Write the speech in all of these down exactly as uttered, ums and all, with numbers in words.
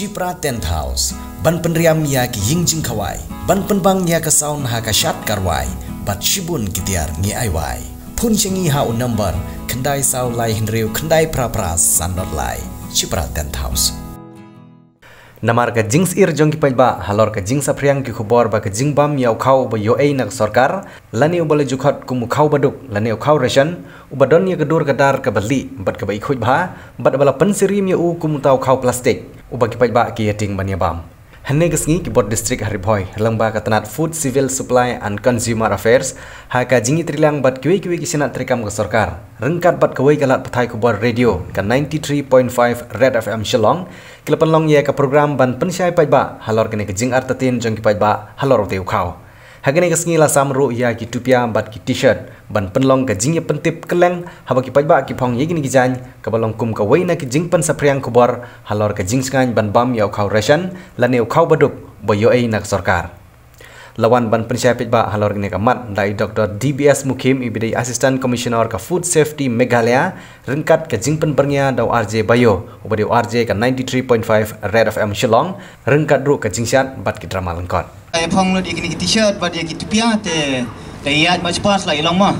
Shipra Tent House, ban pynriam ïa ki ïing jingkhawai, ban pynbang ïa ka sound ha ka shad ka rwai, bad shibun ki tiar ngi ai wai. Phone sha ngi ha u number khyndai saw lai hynriew khyndai phra phra san dot lai. Shipra Tent House. Namar ka jingsyier jong ki paidbah halor ka jingsaphriang ki khubor ba ka jingbam ïa u khaw uba ïoh ei na ka sorkar, lane uba la ju khot kum u khaw baduk, lane u khaw ration, uba don ïa ka dur ka dar kaba lieh bad kaba ikhuid bha, bad ba la pynsyriem ïa u kum uta u khaw plastik uba ki paidbah ki ïating ban ïabam. Hynne ka sngi ki bor district ha Ri Bhoi, lyngba ka tnat Food, Civil Supply and Consumer Affairs, ha ka jingïatreilang bad kiwei kiwei ki shnat treikam ka sorkar, ryngkat bad kawei ka lad pathai khubor radio ka ninety three point five Red F M Shillong, ki la pynlong ïa ka program ban pynshai paidbah halor kane ka jingartatien jong ki paidbah halor utei u khaw. Ha kane ka sngi la sam ruh ïa ki tupia bad ki t-shirt ban pynlong ka jingïapyntip kylleng, haba ki paidbah ki phong ïa kine ki jaiñ, kaba long kum kawei na ki jingpynsaphriang khubor halor ka jingshngaiñ ban bam ïa u khaw ration lane u khaw baduk ba ïoh ei na ka sorkar. La wan ban pynshai paidbah halor kane ka mat da i Doctor D B S Mukhim, iba dei Assistant Commissioner ka Food Safety Meghalaya, ryngkat ka jingpynbyrngia da u R J Bayo, uba dei u R J ka ninety three point five Red F M Shillong, ryngkat ruh ka jingshad bad ki drama lyngkot. Ai phong lut ïa kine ki t-shirt bad ïa ki tupia te, te ïaid ma chpas la i long ma.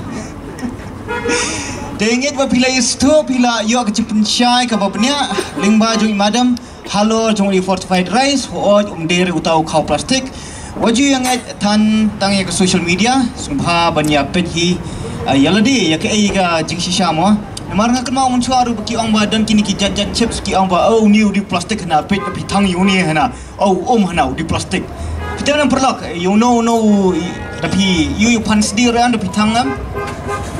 Te ngeit ba phi la ïa sngewthuh, phi la ïoh ka jingpynshai kaba bniah lyngba jong i madam halor jong i fortified rice, hooid um dei re uta u khaw plastik. Wat ju ïa ngeit than tang ïa ka social media, sngewbha ban ïa peit hi, ah, ïa lade ïa kaei ka jingshisha mo. Namar nga kynmaw mynshuwa ruh ba ki ong ba don kine ki jait jait chips, ki ong ba, oh, une u dei plastik, hana peit ba phi thang ïa une hana. Oh, um hana u dei plastik. Phi tip nang paralok, ïa uno uno u, da phi ïoh ïa u phan sdi ruh da phi thang em.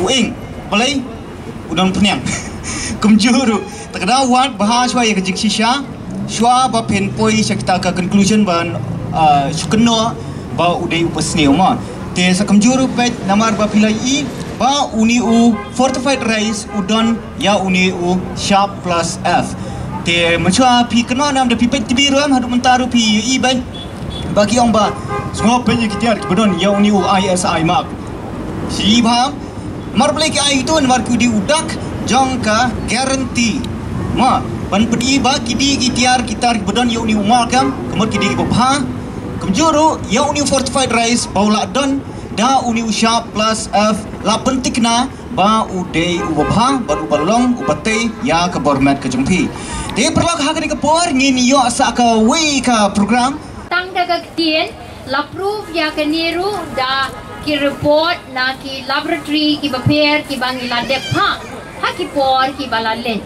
U ing, balei? U don phniang. Kumjuh ruh. Te ka daw wad bha shuwa ïa ka jingshisha. Shuwa ba phin poi sha kita ka conclusion ban, ah, shu kynnoh ba u dei uba sniew mo. Te sa kumjuh ruh peit namar ba phi la ïohi ba une u fortified rice u don ïa une u Sharp Plus F. Te mynshuwa phi kynnoh nam da phi peit T V ruh em, haduh mynta ruh phi ïohi beit ba ki ong ba sngewbha peit ïa ki tiar kiba don ïa une u I S I mark. Shi bha. Namar balei ki ai ito, namar ki dei u dak jong ka guarantee. Ma, ban pyni ba ki dei ki tiar, ki tiar kiba don ïa une u mark em, ka mut ki dei kiba bha. Kumjuh ruh ïa une u fortified rice ba u la don da une u Sharp Plus F, la pynthikna ba u dei uba bha bad uba long uba tei ïa ka bor met ka jong phi. Te paralok, ha kane ka por ngin ïoh sa kawei ka program. Tang da ka ktien, la proof ïa kane ruh da ki report na ki laboratory kiba pher kiba ngi la dep phah ha ki por kiba la leit.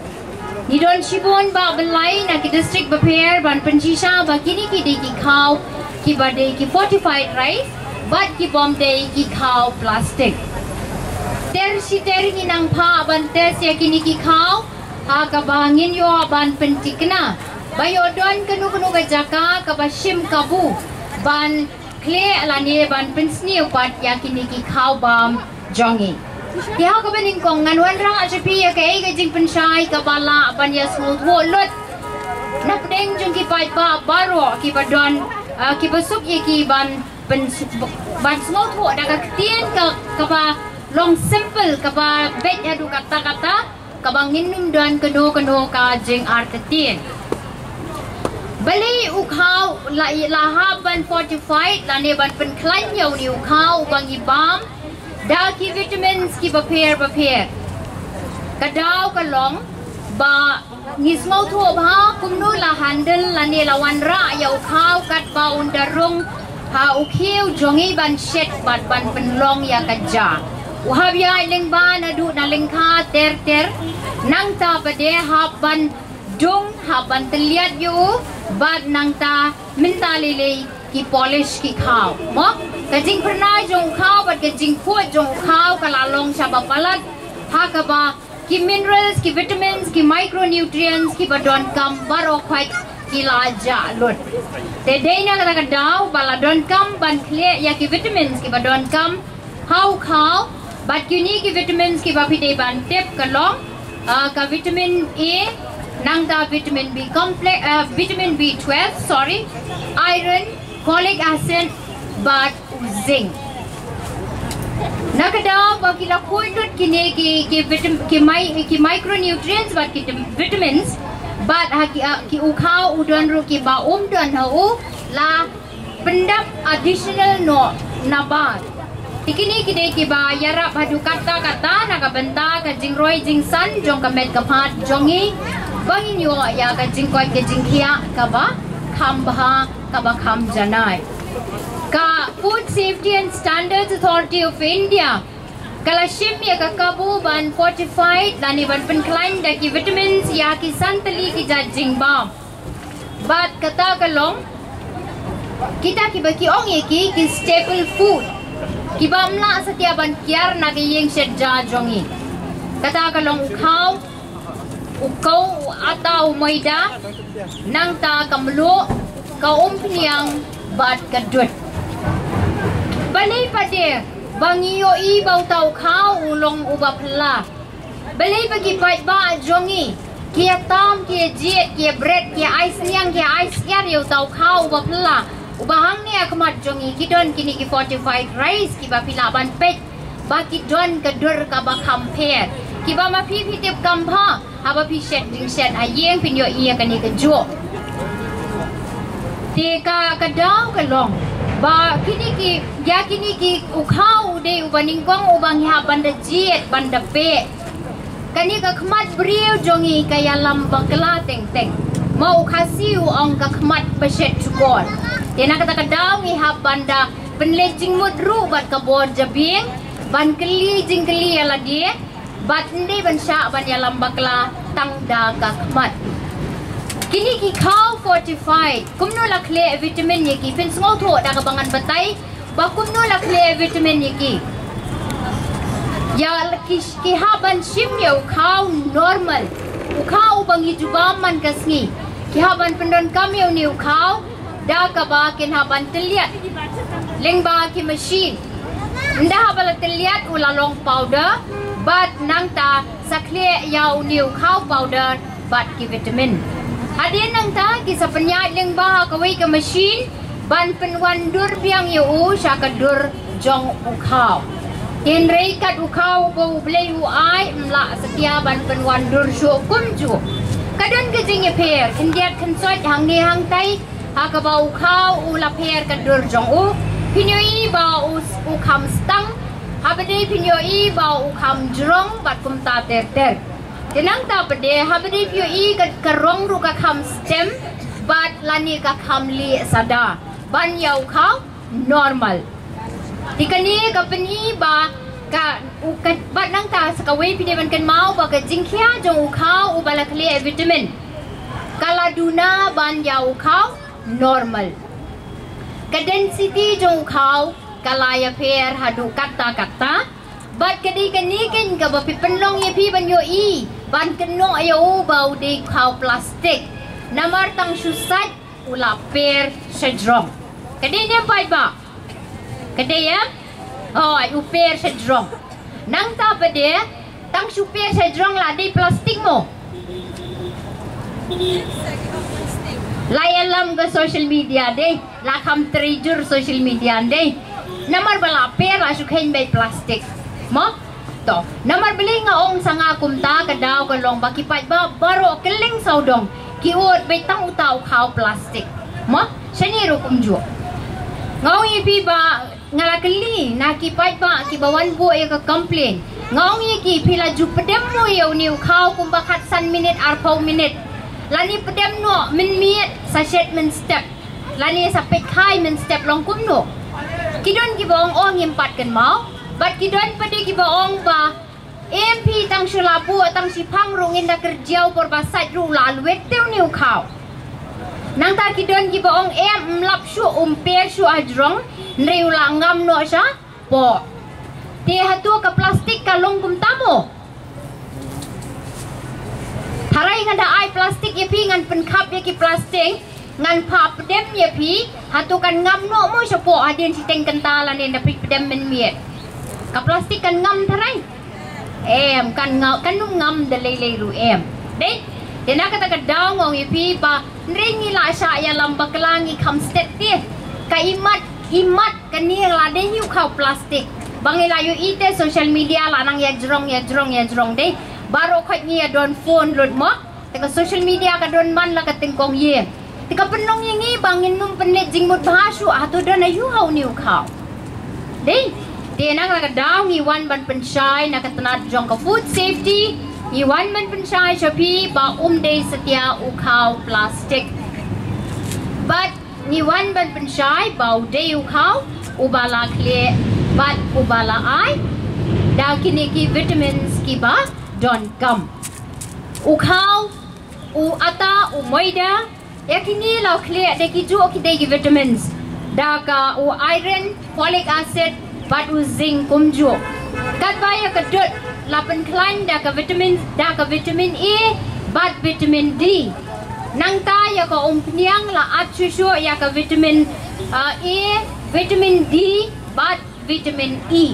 Ngi don shibun bah byllai na ki district bapher ban pynshisha ba kine ki dei ki khaw kiba dei ki fortified rice bad ki bym dei ki khaw plastik. Ter shi ter ngi nang phah ban test ïa kine ki khaw, ha kaba ngin ïoh ban pynthikna ba ïoh don kano kano ka jaka kaba shim kabu ban khleh lane ban pynsniew pat ïa kine ki khaw bam jong ngi. Te ha kaba nyngkong ngan wanrah sha phi ïa kaei ka jingpynshai kaba lah ban ïa sngewthuh lut na pdeng jong ki paidbah baroh kiba don, ah, kiba suk ïa ki ban pyn-, ban sngewthuh da ka ktien ka, kaba long simple, kaba beit haduh katta katta, kaba ngin ym don kano kano ka jingartatien. Balei u khaw la, la hap ban fortified lane ban pynkhlaiñ ïa une u khaw uba ngi bam da ki vitamins kiba pher bapher? Ka daw ka long ba ngi sngewthuh bha kumno la handle lane la wanrah ïa u khaw katba un da rung ha u khiew jong ngi ban shet bad ban pynlong ïa ka ja. U hap ïaid lyngba naduh na lyngkha ter ter, nangta pat de hap ban dung, hap ban tylliat ïa u, bad nangta mynta lei lei ki polish ki khaw. Mo, ka jingphyrnai jong u khaw bad ka jingkhuid jong u khaw ka la long shaba palat, ha kaba ki minerals, ki vitamins, ki micronutrients kiba donkam baroh khoit ki la jah lut. Te dei na kata ka daw ba la donkam ban khleh ïa ki vitamins kiba donkam ha u khaw, bad kine ki vitamins kiba phi dei ban tip ka long, ah, ka vitamin A, nangta vitamin B complex, ah, vitamin B twelve, sorry, iron, folic acid, bad u zinc. Na ka daw ba ki la khuid lut kine ki, ki vitam-, ki mi-, ki micronutrients bad ki tim-, vitamins Bad ha ki, ah, ki u khaw u don ruh kiba um don ha u la pyndap additional noh nabar. Te kine ki dei kiba ïarap haduh katta katta na ka bynta ka jingroi jingsan jong ka met ka phad jong ngi ba ngin ïoh ïa ka jingkoit ka jingkhiah kaba kham bha kaba kham janai. Ka Food Safety and Standards Authority of India ka la shim ïa ka kabu ban fortified lane ban pynkhlaiñ da ki vitamins ïa ki san tylli ki jait jingbam. Bad kata ka long kita kiba ki ong ïa ki ki staple food kiba ym lah satia ban kiar na ka ïing shet ja jong ngi. Kata ka long u khaw, u kow, u ata, u maida, nangta ka mluh, ka umphniang bad ka dud. Balei pat de ba ngi ïohi ba uta u khaw u long uba phylla? Balei ba ki paidbah jong ngi ki ïa tam, ki ïa jied, ki ïa bret, ki ïa ai sniang, ki ïa ai syiar ïa uta u khaw uba phylla uba hangne ha khmat jong ngi ki don kine ki fortified rice kiba phi lah ban peit ba ki don ka dur kaba kham pher, kiba ma phi phi tip kham bha haba phi shet jingshet ha ïing phin ïohi ïa kane kajuh. Te ka, ka daw ka long ba kine ki, ïa kine ki u khaw u dei uba nyngkong uba ngi hap ban da jied ban da peit. Kane ka khmat briew jong ngi ka ïalam bakla teng teng. Ma u Khasi u ong ka khmat ba shet shukor. Te na kata ka daw ngi hap ban da pynleit jingmut ruh bad ka bor jabieng ban kylli jingkylli ïa lade bad ym dei ban shah ban ïalam bakla tang da ka khmat. Kine ki khaw fortified kumno la khleh vitamin ïa ki? Phin sngewthuh da kaba ngan batai ba kumno la khleh vitamin ïa ki. Ïa la ki, ki hap ban shim ïa u khaw normal, u khaw uba ngi ju bam man ka sngi. Ki hap ban pyndonkam ïa une u khaw da kaba kin hap ban tylliat lyngba ki machine. Ynda haba la tylliat u la long powder bad nangta sa khleh ïa une u khaw powder bad ki vitamin. Hadien nangta ki sa pynïaid lyngba ha kawei ka machine ban pynwandur biang ïa u sha ka dur jong u khaw. Hynrei kat u khaw ba U Blei u ai ym lah satia ban pynwandur shuh kumjuh. Ka don ka jingïapher khyndiat khynsoit hangne hangtai ha kaba u khaw u la pher ka dur jong u. Phin ïohi ba u, u kham stang, haba dei phin ïohi ba u kham jrong bad kumta ter ter. Te nangta pat de haba dei phi ïohi ka, ka rong ruh ka kham stem bad lane ka kham lieh sada ban ïa u khaw normal. Te kane ka pyni ba ka, u, ka, bad nangta sa kawei phi dei ban kynmaw ba ka jingkhia jong u khaw uba la khleh vitamin ka la duna ban ïa u khaw normal. Ka density jong u khaw ka la ïapher haduh katta katta. Bad ka dei kane keiñ kaba phi pynlong ïa phi ban ïohi ban kynnoh ïa u ba u dei khaw plastik. Namar tang shu sait u la per sha jrong. Ka dei ne em paidbah? Ka dei em? Hooid, u per sha jrong. Nangta pat de tang shu per sha jrong la dei plastik mo? La ïalam ka social media dei, la kham trei jur social media dei. Namar ba la per la shu kheiñ beit plastik mo? To, namar balei nga ong sa nga kumta? Ka daw ka long ba ki paidbah baroh kylleng sawdong ki ud beit tang uta u khaw plastik mo? Shane ruh kumjuh. Nga ong ïa phi ba nga la kylli na ki paidbah kiba wan buh ïa ka complain. Nga ong ïa ki, phi la ju pdem mo ïa une u khaw kumba khatsan minit, arphew minit? Lane pdem noh mynmiet sa shet mynstep, lane sa peit khai mynstep, long kumno? Ki don kiba ong, oh, ngim pat kynmaw. Bad ki don pat de kiba ong ba em phi, tang shu la buh tang shiphang ruh ngin da kyrjiaw por ba sait ruh la lwet te une u khaw. Nangta ki don kiba ong em, ym lap shuh, um per shuh ha jrong, hynrei u la ngam noh shapoh. Te hato ka plastik ka long kumta mo? Tharai ngan da ai plastik ïa phi, ngan pynkhap ïa ki plastik, ngan phah pdem ïa phi, hato kan ngam noh mo shapoh hadien shiteng kynta lane nda phi pdem mynmiet? Ka plastik kan ngam tharai? Em, kan nga-, kan ym ngam da lei lei ruh em. Dei? Te na kata ka daw nga ong ïa phi ba hynrei ngi la shah ïalam bakla, ngi kham stet te. Ka imat, imat kane la dei hi u khaw plastik. Ba ngi la ïohi te social media la nang ïa jrong, ïa jrong, ïa jrong dei. Baroh khoit ngi ïa don phone lut mo. Ka social media ka don man la ka tyngkong ïing. Te ka pynlong ïa ngi ba ngin ym pynleit jingmut bha shuh hato don aïu ha une u khaw. Dei, te nang la ka daw ngi wan ban pynshai na ka tnat jong ka food safety, ngi wan ban pynshai sha phi ba um dei satia u khaw plastik. Bad ngi wan ban pynshai ba u dei u khaw uba la khlieh bad uba la ai da kine ki vitamins kiba donkam. U khaw, u ata, u moida, ïa kine la khlieh da ki juh ki dei ki vitamins. Da ka u iron, folic acid, bad u zinc kumjuh. Katba ïa ka dud la pynkhlaiñ da ka vitamin, da ka vitamin A bad vitamin D. Nangta ïa ka umphniang la at shuh shuh ïa ka vitamin, uh, A, vitamin D bad vitamin E.